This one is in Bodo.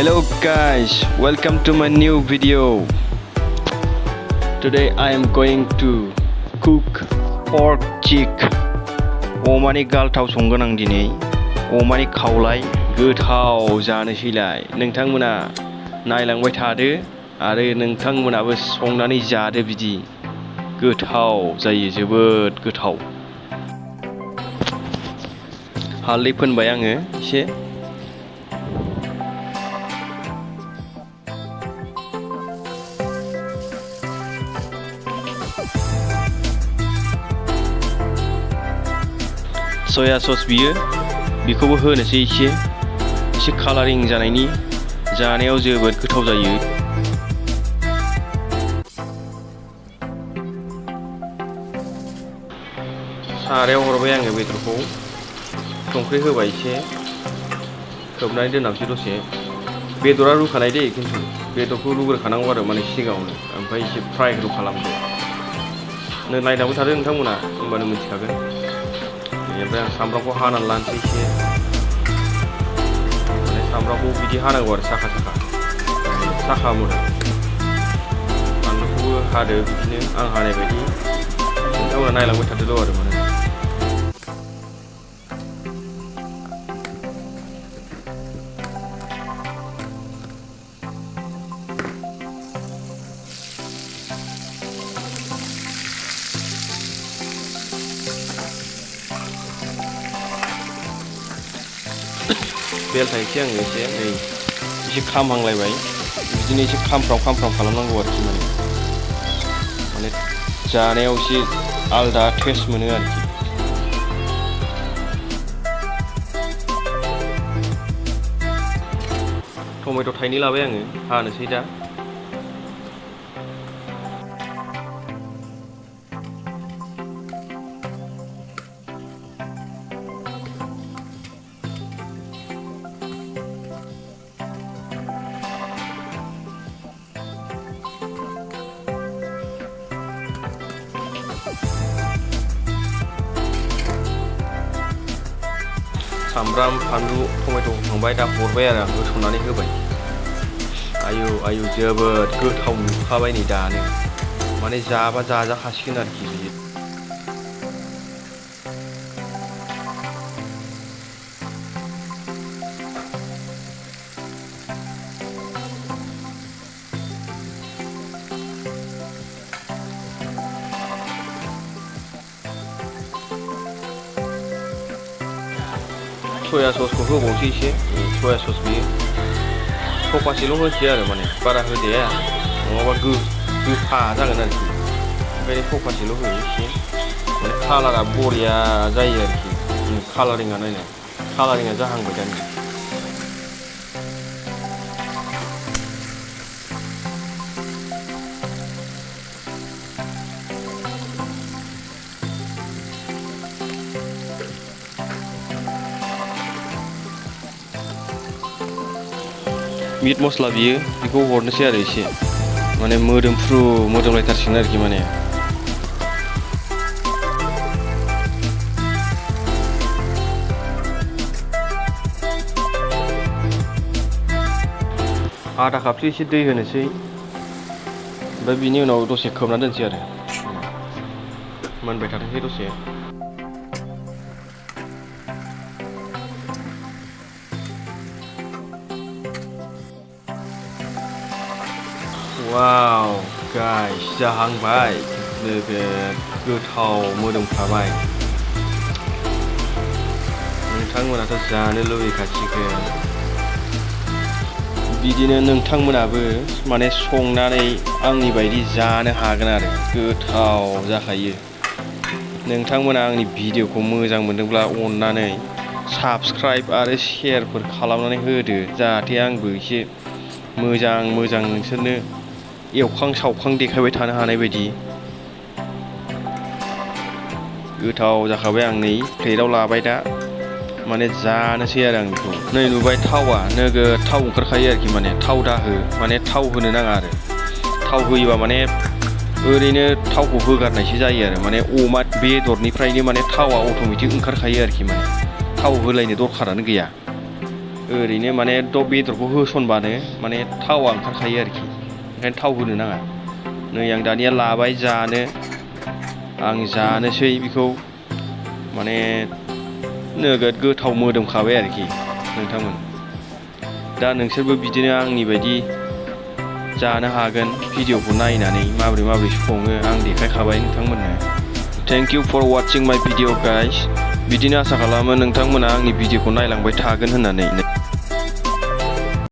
Hello guys, welcome to my new video. Today I am going to cook pork cheek. अमानि गालथाव संगोन आं दिनै. अमानि खावलाय गोथाव जानोसैलाय. नोंथांमोना नायलांबाय थादो आरो नोंथांमोनाबो संनानै जादो बिदि. गोथाव जायो, जोबोद गोथाव. हालदै फोनबाय आङो एसे. सया सस बेखौबो होनोसै एसे कालारिं जानायनि. जानायाव जोबोद गोथाव जायो. सारायाव हरबाय आङो बेदरखौ. संख्रि होबाय एसे. खोबनानै दोननांसै दसे. बेदरा रुखानाय दे, खिन्थु बेदरखौ रुग्रोखानांगौ आरो माने सिगाङावनो. ओमफ्राय एसे फ्राइल' खालामदो. नायलांबाय थादो नोंथांमोना, होमबानो मिथिखागोन. ओमफ्राय आं सामब्रामखौ हानानै लानोसै एसे. माने सामब्रामखौ बिदि हानांगौ आरो साखा मुरा. बानलुखौबो हादो बिदिनो आं हानाय बायदि. नोंथांमोना नायलांबाय थादोल' आरो माने. बेलथायनोसै आङो एसे खामहांलायबाय. बिदिनो एसे खामफ्राम खालामनांगौ आरोखि माने जानायाव एसे आलदा टेस्ट मोनो आरोखि. टमेट' थाइनै लाबाय आङो, हानोसै दा. सामब्राम, फानलु, टमेट' होखांबाय. दा हरबाय आरो आं होसननानै होबाय. आयु जोबोद गोथाव नुखाबाय नै दानो. माने जाबा जाजाखासिगोन आरोखि बियो. सया ससखौ होबावसै एसे. सया सस बियो थफासेल' होसै आरो माने बारा होजाया, नङाबा गोफा जागोन आरोखि. ओंखायनो थफासेल' होयो एसे. माने कालारा बरिया जायो आरोखि. कालारिङा नायनाय, कालारिङा जाहांबाय दानि. मिट मस्ला बेखौ हरनोसै आरो एसे. माने मोदोमलायथारसिगोन आरोखि माने. आधा कापसो एसे दै होनोसै. ओमफ्राय बिनि उनाव दसे खोबना दोनसै आरो. मोनबाय थाथोंसै दसे. वाव गाइस, जाहांबाय. नोगोद गोथाव मोदोमखाबाय. नोंथांमोनाथ' जानो लुबैखासिगोन. बिदिनो नोंथांमोनाबो माने संनानै आंनि बायदि जानो हागोन आरो. गोथाव जाखायो. नोंथांमोना आंनि भिडिअखौ मोजां मोनदोंब्ला अननानै साबस्क्राइब आरो शेयारफोर खालामनानै होदो, जाहाथे आंबो एसे मोजां नोंसोरनो एवखां सावखां देखायबाय थानो हानाय बायदि. गोथाव जाखाबाय. आं नै प्लेटाव लाबाय दा. माने जानोसै आरो आं बेखौ. नै नुबाय, थावआ नोगोद थाव ओंखारखायो आरोखि. माने थाव दाहो, माने थाव होनो नाङा आरो. थाव होयोबा माने ओरैनो थावखौ होगारनायसो जायो आरो. माने अमा बेदरनिफ्रायनो माने थावआ अट'मेटिक ओंखारखायो आरोखि. माने थाव होलायनो दरखारानो गैया. ओरैनो माने बेदरखौ होसनबानो माने थावा ओंखारखायो आरोखि, ओंखायनो थाव होनो नाङा। नै आं दानिया लाबाय जानो, आं जानोसै बेखौ, माने नोगोद गोथाव मोदोमखाबाय आरोखि नोंथांमोन। दा नोंसोरबो बिदिनो आंनि बायदि जानो हागोन भिडिअखौ नायनानै माबोरै सङो आं देखायखाबाय नोंथांमोननो। थेंक इउ फर वाचिं माय भिडिअ गाइस। बिदिनो आसा खालामो नोंथांमोना आंनि भिडिअखौ नायलांबाय थागोन होननानै।